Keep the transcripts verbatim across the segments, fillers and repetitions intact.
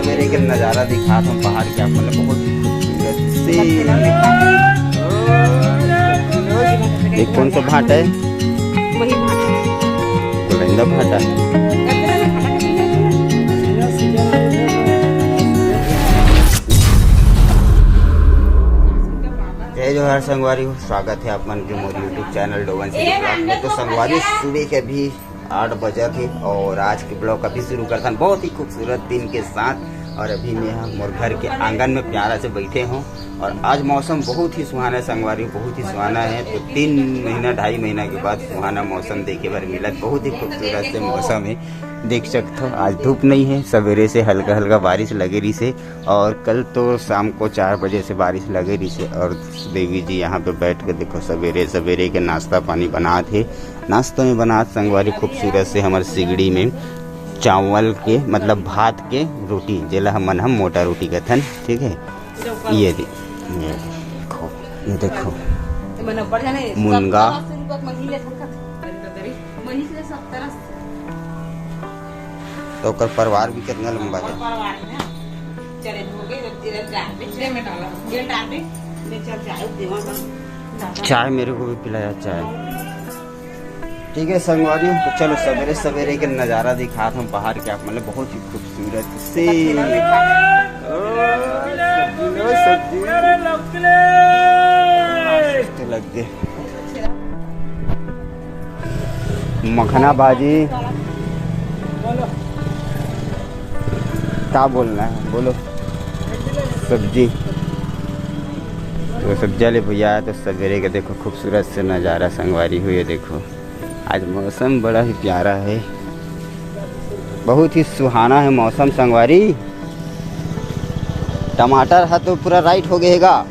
सवेरे के नजारा दिखात हूँ पहाड़ के, आप मन ल बहुत ही खूबसूरत से। ये कौन सा भाटा है? वही भाटा। गोलंदा भाटा। जय जोहार संगवारी हो, स्वागत है आप मन के मोर YouTube चैनल डोवन सिटी ब्लॉग में। तो संगवारी, सुबह के अभी आठ बजे थे और आज के ब्लॉग अभी शुरू करथन बहुत ही खूबसूरत दिन के साथ। और अभी मैं हम मोर घर के आंगन में प्यारा से बैठे हों और आज मौसम बहुत ही सुहाना है संगवारी, बहुत ही सुहाना है। तो तीन महीना, ढाई महीना के बाद सुहाना मौसम देखे बर मिलत, बहुत ही खूबसूरत से मौसम है। देख सकते हो, आज धूप नहीं है, सवेरे से हल्का हल्का बारिश लगे रही से और कल तो शाम को चार बजे से बारिश लगे रही से। और देवी जी यहाँ पे बैठ के देखो, सवेरे सवेरे के नाश्ता पानी बनात हे। नाश्ता में बनात संगवारी खूबसूरत से हमर सिगड़ी में चावल के, मतलब भात के रोटी, जेला हमन हम मोटा रोटी कथन, ठीक है। ये दे, ये देखो, ये देखो, मुनगा। तो ओकर परिवार भी कितना लंबा है। चाय मेरे को भी पिलाया, चाय। ठीक है संगवारी, तो चलो सवेरे सवेरे के नजारा दिखात हूँ पहाड़ के आप मन ल बहुत ही खूबसूरत से। ओ, सब्जी, ओ, सब्जी। मस्त लग गए। मखना भाजी। का बोलना है, बोलो। सब्जी। तो सब्जी वाले भैया आए तो सवेरे के देखो खूबसूरत से नजारा संगवारी हो, ये देखो। आज मौसम बड़ा ही प्यारा है, बहुत ही सुहाना है मौसम संगवारी। टमाटर हा तो पूरा राइट हो गए गा।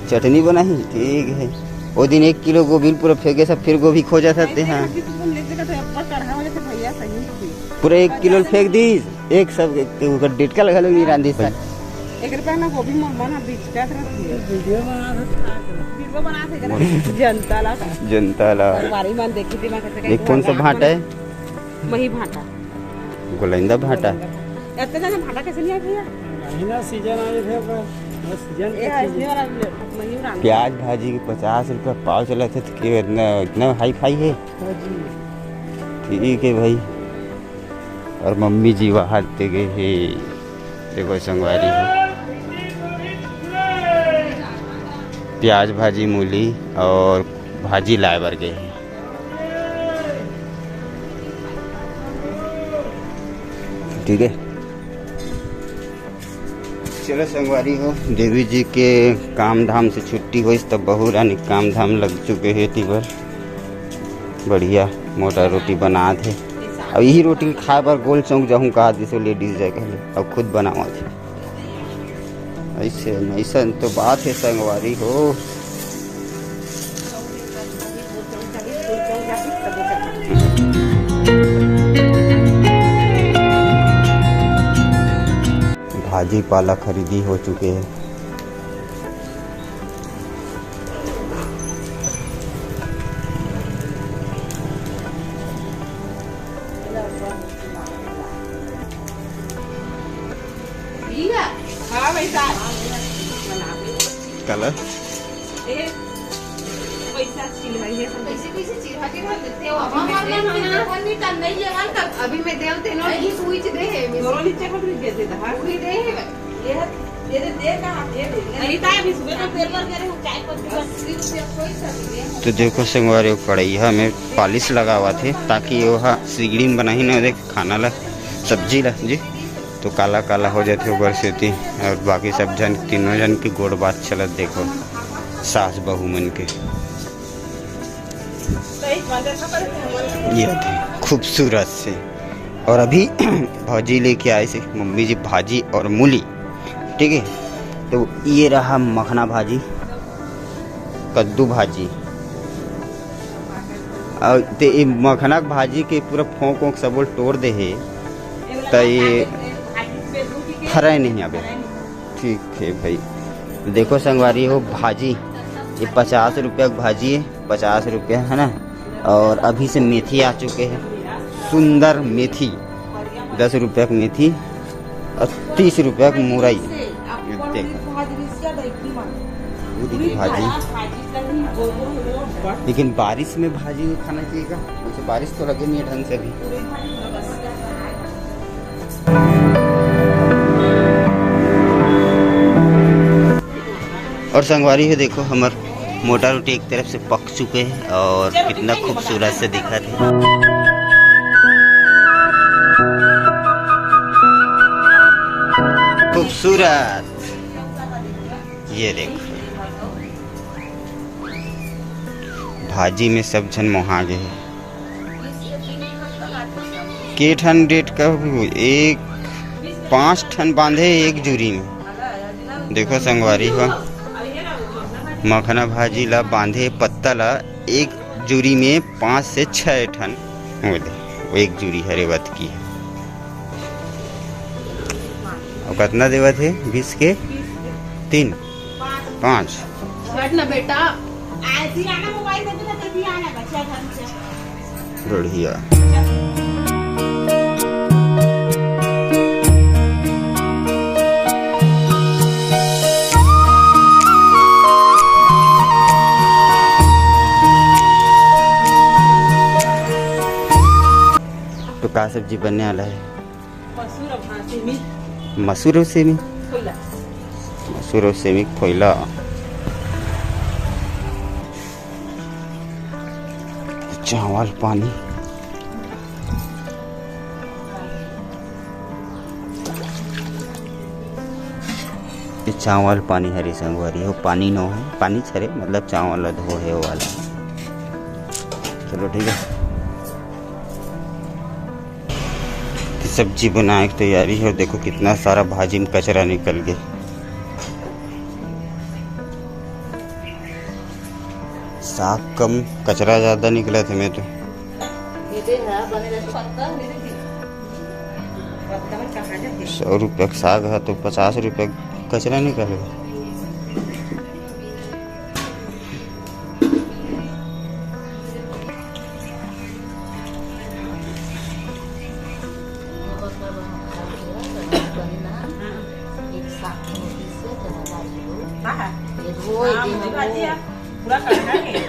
चटनी बनाही, ठीक है। वो दिन एक किलो गोभी पूरा फेंके, सब फिर गोभी खोजा सकते हैं। पूरा एक किलो फेंक दी, एक सब ओकर डिटका लगा लो, नहीं रांधी सर। एक रुपया ना गोभी मन मन बिचकत रहती है। वीडियो बना रहे थे, का करते? वीडियो बना थे जरा। जनता ला। जनता ला। संगवारी मन देखी थी मैं कैसे ये कौन सा भाटा है? वही भाटा। गोलंदा भाटा। इतने ज्यादा भाटा कैसे नहीं आया भैया? नहीं ना, सीजन आए थे पर सीजन ये है, इसलिए वाला महीना। प्याज भाजी के पचास रुपया पाव चला थे, तो क्यों इतना, इतना हाई फाई है? हाँ जी। ठीक है भाई। और मम्मी जी बाहर ते गए हे, देखो संगवारी हो, प्याज भाजी मूली और भाजी लाए बर गए हे। ठीक है, चलो संगवारी हो, देवी जी के काम धाम से छुट्टी होइस, तब बहू रानी काम धाम लग चुके हे। तिबर बढ़िया मोटा रोटी बनात हे। अब यही रोटी खाए बर गोल चौक जाहूँ कहा, जैसे लेडीज जाए कहले, अब खुद बनावत हे। ऐसे ऐसा तो बात है संगवारी हो। भाजी पाला खरीदी हो चुके हैं। हाँ भाई साहब। कलर? ए, पैसा चिल्हाई है सब। कैसे कैसे चिल्हा के भर देते हो? अब हमारे हम ना अपन भी टन नहीं लेवा तब। अभी मैं देव तेनो। अरे, ये स्विच दे है, मैं दोनों नीचे को भी दे देता, हाँ? वही दे है। ये, ये दे, दे कहाँ? ये दे। अरे, ताई, अभी सुबह तो तेल पर गए, हम चाय पत्ती पर। अस्सी रुपया कोई सा भी दे। तो देखो संगवारी, कढ़ैया में पालिश लगावा थे, ताकि वो हा सिगड़ी में बनाही ना, देख खाना ला, सब्जी ला जी। तो काला काला हो जाथे ओकर सेती। और बाकी सब झन, तीनों झन के गोठ बात चलत देखो, सास बहू मन के। ये थे खूबसूरत से। और अभी भौजी लेके आए से मम्मी जी भाजी और मूली, ठीक है। तो ये रहा मखना भाजी, कद्दू भाजी, और ते ये मखना के भाजी के पूरा फोंक वोंक सब तोड़ दे हे, त ये फरे नहीं अबे। ठीक है भाई, देखो संगवारी हो, भाजी ये पचास रुपया के भाजी है, पचास रुपया है ना। और अभी से मेथी आ चुके हैं, सुंदर मेथी। दस रुपया के मेथी और तीस रुपया के मुरई। ये देखो, पूरी की भाजी। लेकिन बारिश में भाजी खाना चाहिए का? वैसे बारिश तो लगे नहीं है ढंग से अभी। और संगवारी हो, देखो, हमर मोटा रोटी एक तरफ से पक चुके हैं और कितना खूबसूरत से दिखत हे। खूबसूरत, ये देखो, भाजी में सब झन मोहा गे हे। के ठन डेट का एक पाँच ठन बांधे एक जूरी में। देखो संगवारी हो, मखना भाजी ला बांधे पत्ता ला एक जूरी में पाँच से छह ठन हो दे। वो एक जूरी हरे वत की। और कितना देवत हे? बीस के तीन, पाँच। हट ना बेटा। बढ़िया। तो का सब्जी बनने वाला है? मसूर और सेमी। मसूर और सेमी? फोइला। मसूर और सेमी के फोइला। चावल पानी। ये चावल पानी हरे संगवारी हो, पानी नो है, पानी छरे, मतलब चावल ला धो है वो वाला। चलो ठीक है, तो सब्जी बनाए के तैयारी है। और देखो कितना सारा भाजी में कचरा निकल गए। साग कम, कचरा ज्यादा निकला थे मैं तो। सौ रुपया के साग है तो पचास रुपया कचरा निकल गया। पूरा करना है।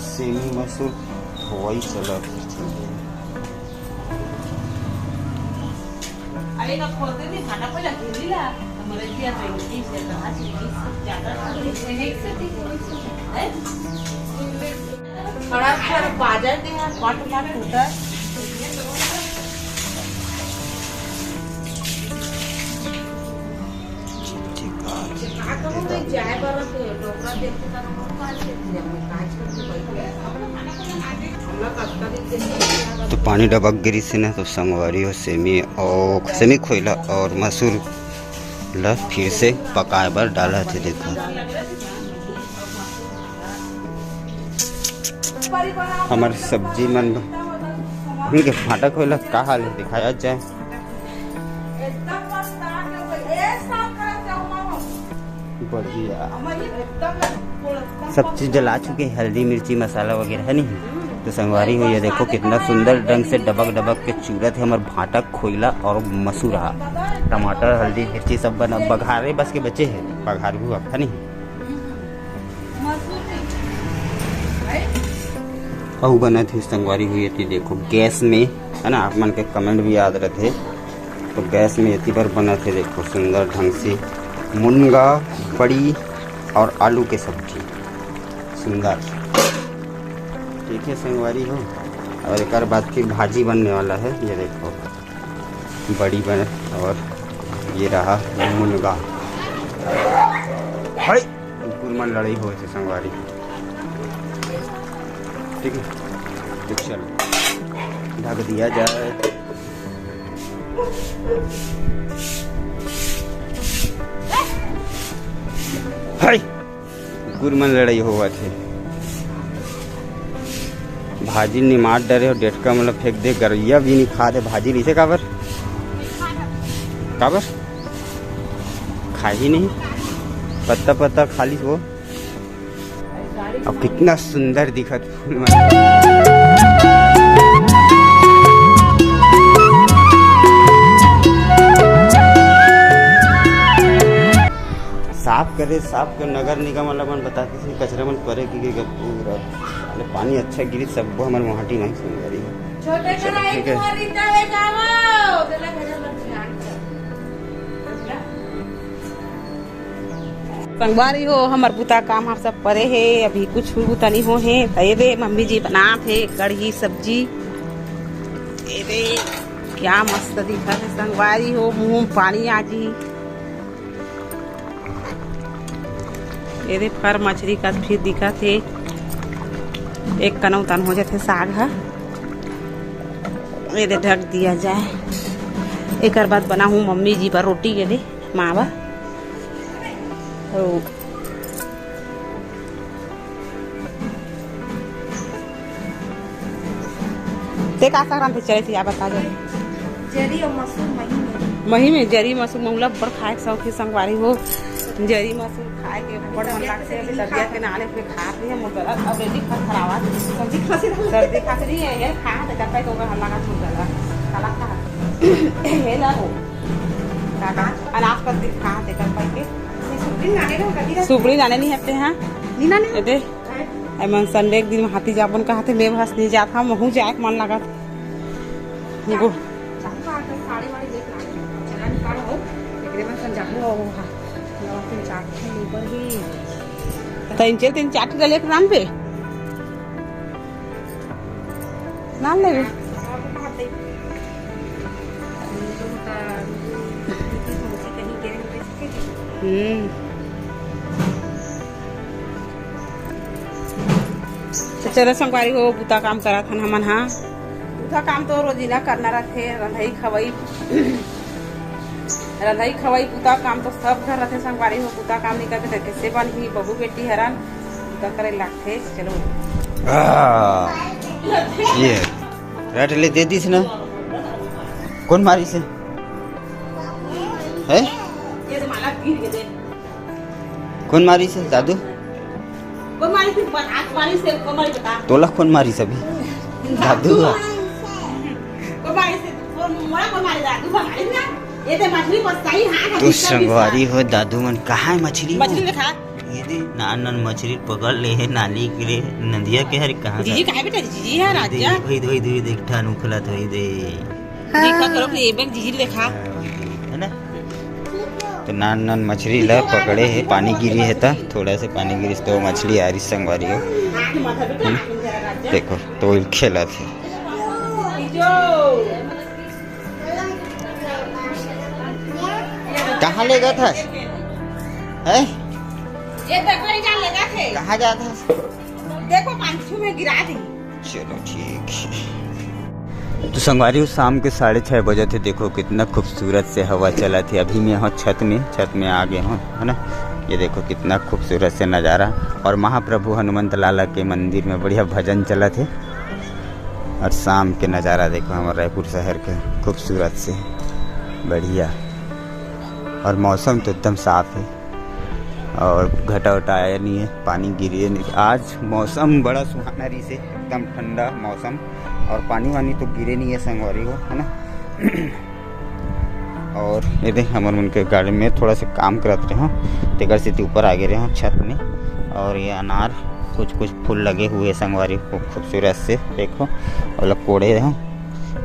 सेमी मसूर धोवई चलत हे। अरे का खोल दे, नहीं खाना पहले घेरी ला। हमारे दिया तो इनकी से कहाँ से, इनकी से ज्यादा खा ली। है? बड़ा अच्छा बाजार के यहाँ पाट पाट होता है। तो पानी डबक गिरी से ना, तो संगवारी हो सेमी और सेमी खोइला और मसूर ला फिर से पकाए बर डाला थे। देखो हमर सब्जी मन, हमन के भांटा खोइला का हाल है, दिखाया जाए। बढ़िया। सब चीज जला चुके हैं, हल्दी, मिर्ची, मसाला वगैरह है नहीं। तो संगवारी हो, ये देखो कितना सुंदर ढंग से डबक डबक के चूरत है हमर भांटा, खोइला और मसूरा। टमाटर, हल्दी, मिर्ची सब बना, बघारे बस के बचे है, बघार भी अब है नहीं। अउ बनत हे संगवारी हो, एती देखो गैस में, है ना, आप मन के कमेंट भी याद रथे, तो गैस में एती बर बनत हे, देखो सुंदर ढंग से मुनगा, बड़ी और आलू के सब्जी, सुंदर। ठीक है संगवारी हो, और एक बाद फिर भाजी बनने वाला है, ये देखो। बड़ी बन और ये रहा मुनगा। हाय, कुकुर मन लड़ाई होए थे संगवारी। ठीक है, तो चलो ढक दिया जाए। हाय, कुकुर मन लड़ाई होवत हे। भाजी निमार डरे हो, डेटका मन ल फेंक दे, गरैया भी नहीं खा दे भाजी ल। इसे काबर, काबर खाही नहीं, पत्ता पत्ता खा ली वो। अब कितना सुंदर दिखत फूल मन। साफ करे, साफ कर, नगर निगम वाला मन बताते थे, कचरा मन परे की, की पूरा, अरे, पानी अच्छा गिरी, सब हमर मोहाटी नहीं सुन रही। छोटे चलो, कढ़ाई ठीक है। तुम्हारी तवे जाओ, तेला घर में ध्यान कर। संगवारी हो, हमर बुता काम ह सब परे हे, अभी कुछ भी बुता नहीं हो हे। त ये दे मम्मी जी बनात हे कढ़ी सब्जी। ये दे क्या मस्त दिखत हे संगवारी हो, मुंह में पानी आ जी। ये दे फर मछली का फिर दिखत हे, एक कनौ तन हो जाथे साग ह। ये दे ढक दिया जाए, एकर बाद बनाहूँ मम्मी जी बर रोटी। ये दे मावा। ओ। ते का साग रांधे चले थे, या बता दे। जरी और मसूर मही में। मही में जरी मसूर महुला बड़ खाए के शौक हे संगवारी हो। जरी मसूर खाए के बड़ मन लागथे। अभी तबियत के नाले पे खा रही है, मोर गला अब रेडी खराब आ। सर्दी खांसी रही। सर्दी खांसी रही है, ये खा तो करता है तो हल्ला का छूट गला। काला खा। हे ला हो। काका, अनाज पत्ती खा दे कर पाई के। सुबड़ी नाने ना कभी ना। सुबड़ी नाने नहीं हफ्ते, हाँ? नहीं नाने। ए दे। एमन संडे के दिन हाथी जाबन कहाथे, मैं बस नहीं जात हूँ, महू जाए के मन लागत। गो। चाकू का आकर साड़ी वाड़ी देख ला। चला निकाल हो। एकरे में संजाबू हो, हो, हा। नवा तीन चार ठे ऊपर ही। तीन चार, तीन चार ठे लेके राम पे। नाम लेबे? हम्म। तो चलो संगवारी हो, बुता काम करत हन हमन हा। बुता काम तो रोजीना करना रथे, रंधई खवई। रंधई खवई बुता काम तो सब घर रथे संगवारी हो, बुता काम नहीं करबे त कैसे बनही? बहू बेटी हरन बुता करे लागथे। चलो। आ, ये रट ले दे दिस ना। कौन मारी से? है? ये तो माला गिर गए। कौन मारी से? दादू? कोन मारी से? बता, मारी से, कोन मारी बता। तोला कौन मारी से अभी? दादू हा। कोन मारी से? कोन, मोला कोन मारी? दादू हा मारी ना। ये ते मछली बस सही हाथ है, तो बीस का बीस संगवारी का। हो, दादू मन कहाँ है मछली? मछली दिखा। ये दे, नान नान मछली पकड़ ले है, नाली के लिए, नदिया के हरे कहाँ जीजी का? कहाँ है बेटा? जीजी है ये दे, राजा। वही दे, वही दे, वही दे, एक ठान उखलत, वही दे। देखा करो कि ये बेर जीजी देखा। है ना? तो नान नान मछली ला पकड़े हे, पानी गिरी हे त, थोड़ा से पानी गिरी तो मछली आ रही संगवारी हो। हम्म? देखो, तो खेलत हे। कहाँ लेगत हस? हैं? ये देखो, ये जान लेगत हे। कहाँ जात हस? देखो, पाँच सौ में गिरा दी। चलो ठीक है। तो संगवारी हो, शाम के साढ़े छः बजे थे। देखो कितना खूबसूरत से हवा चलत हे। अभी मैं यहाँ छत में, छत में आ गए हूँ, है ना। ये देखो कितना खूबसूरत से नज़ारा। और महाप्रभु हनुमंत लाला के मंदिर में बढ़िया भजन चलत हे। और शाम के नज़ारा देखो हमारे रायपुर शहर के, खूबसूरत से, बढ़िया। और मौसम तो एकदम साफ है। और घटा उटा आया नहीं है, पानी गिरे नहीं। आज मौसम बड़ा सुहाना रही से, एकदम ठंडा मौसम, और पानी वानी तो गिरे नहीं है संगवारी हो, है ना। और ये देख, हमर मन के गार्डन में थोड़ा से काम करत रहे हो, तेकर सेती ऊपर आ गए रहे हो छत में। और ये अनार, कुछ कुछ फूल लगे हुए संगवारी हो, खूबसूरत से देखो, और कोड़े हो।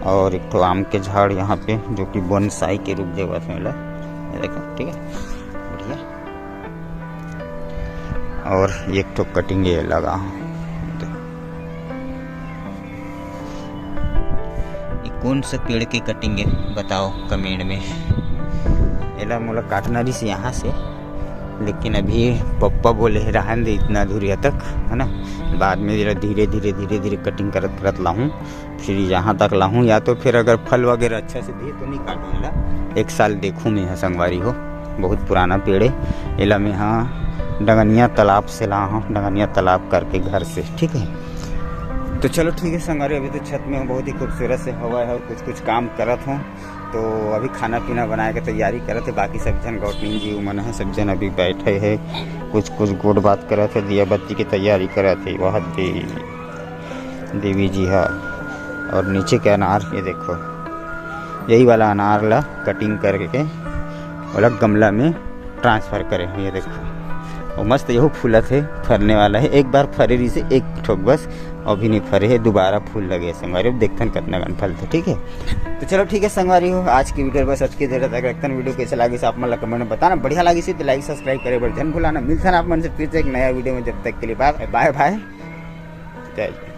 और एक ठो आम के झाड़ यहाँ पे, जो कि बोनसाई के रूप देवत हे एला, ये देखो, ठीक है। बढ़िया। और एक ठो कटिंग ये लगा। ये कौन सा पेड़ के कटिंग है, बताओ कमेंट में। एला मोला काटना रहिस यहाँ से, लेकिन अभी पप्पा बोले हे, "रहन दे इतना दूरिया तक, है ना, बाद में जरा धीरे धीरे, धीरे धीरे कटिंग करत करत लाहूँ।" फिर यहाँ तक लाहूँ, या तो फिर अगर फल वगैरह अच्छा से दिए तो नहीं काटूँ एला। एक साल देखूँ मैं यहाँ संगवारी हो, बहुत पुराना पेड़ है। एला मैं यहाँ डंगनिया तालाब से ला हूँ, डंगनिया तालाब करके घर से, ठीक है। तो चलो ठीक है संगवारी, अभी तो छत में हूँ, बहुत ही खूबसूरत से हवा है और कुछ कुछ काम करत हूँ। तो अभी खाना पीना बनाए के तैयारी करत है। बाकी सब जन गौटनीन जी उमन है, सब जन अभी बैठे है, कुछ कुछ गोठ बात करत है, दिया बत्ती की तैयारी करत है। वह दे देवी जी है। और नीचे के अनार ये देखो, यही वाला अनार ला कटिंग करके ओला गमला में ट्रांसफर करे हैं। ये देखो, वो मस्त यहू फूलत है, फरने वाला है। एक बार फरे रही से एक ठोक बस, अभी नहीं फरे है, दोबारा फूल लगे है संगवारी। अब देखथन कितना गन फलते, ठीक है। तो चलो ठीक है संगवारी हो, आज की वीडियो बस अतके देर तक रखथन। वीडियो कैसे लागिस आप मन ला कमेंट में बताना, बढ़िया लागिस तो लाइक सब्सक्राइब करे बर झन भुलाना। मिलथन आप मन से फिर से एक नया वीडियो में, जब तक के लिए बाय बाय, जय जय।